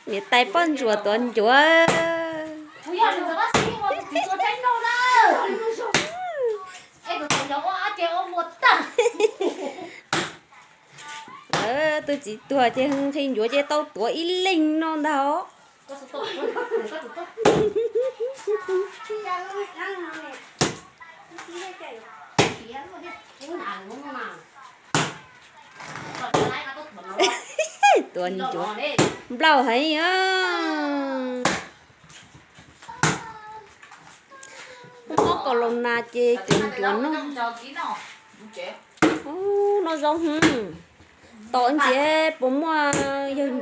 Niam tais poj ntsuam tuav ncuav. Tus txiv tuag ces nqhis ncuav ces tau tuav ib leeg no ntag os. Tuav ncuav nplaum heev. Muaj mob kaus laus nas ces tuav ncuav noj. Ub, noj zaub hwv. Tom ntsis puas muaj yawg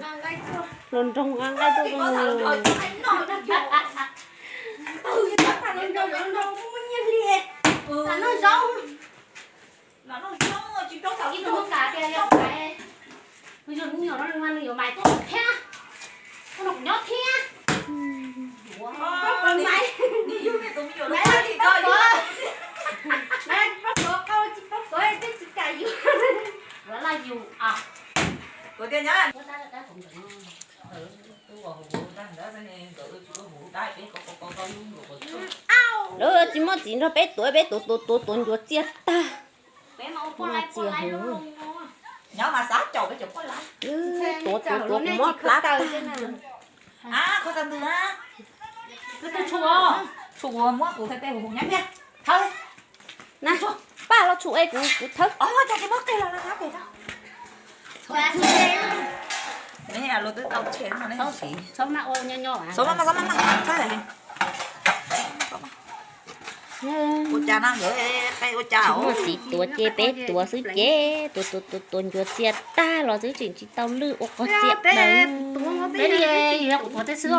hluas nraug nqa nqaij tuaj. Lawv tsis muaj txiv nrog peb tuav, peb tuav tuav tuav tuav ncuav txias tag. Txias heev. Tuav tuav tuav kuv mob plab tag. Na, paj los tsum es kuv kuv thawb. Ua cas na, nkawd qe ua cas? Tsis muaj txiv tuav ces peb tuav xwb ces tuav tuav tuav tuav ncuav txias tag los xwb tseem tsis tau lwj ua qog txias daws. Peb li yog kuv tuav tej xwb,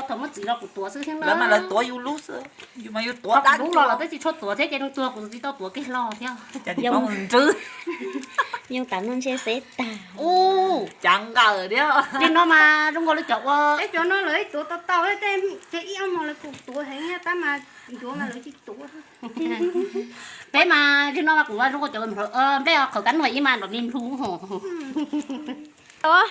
thaum muaj txiv los kuv tuav xwb thiab na. Lawv mas lawv tuav yus lub xwb, yus mas yus tuav dab lub los los twb tsis tshua tuav thiab ces nws tuag kuv tsis tau tuav kiag hlo thiab. Yooj tas no ntshe xev tag. Ub, cav nqaws thiab. Li no mas zoo nkaus li cov ua, peb cov no lawv tuav tau tau, ces ib ob hmo lawv kuj tuav heev tab mas ncuav mas lawv tsis tuav. Peb mas li no mas kuv zoo nkaus cov nplej qhawv kab no ib mas nrov li nplhu hos.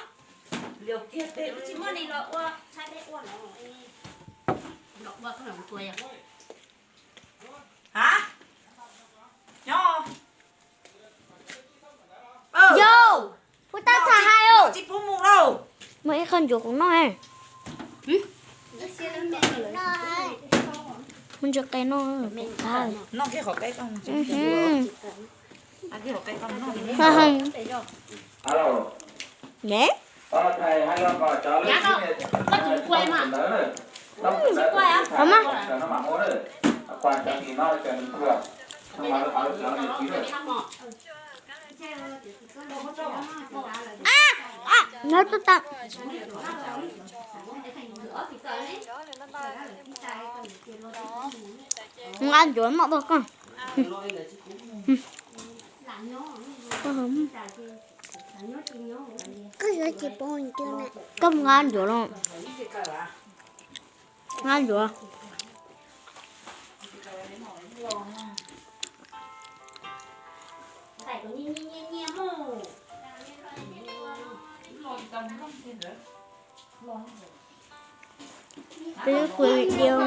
Yau, puas tau tham hais os? Muaj ib qho ncuav kuv noj. Muab ntsia qe noj. Ne, qhov mas. Nyob tuaj tau. Nqa ncuav noj rau koj. Koj yuav tsis pub ncuav na. Koj nqa ncuav los. Nqa ncuav. Peb kuj video.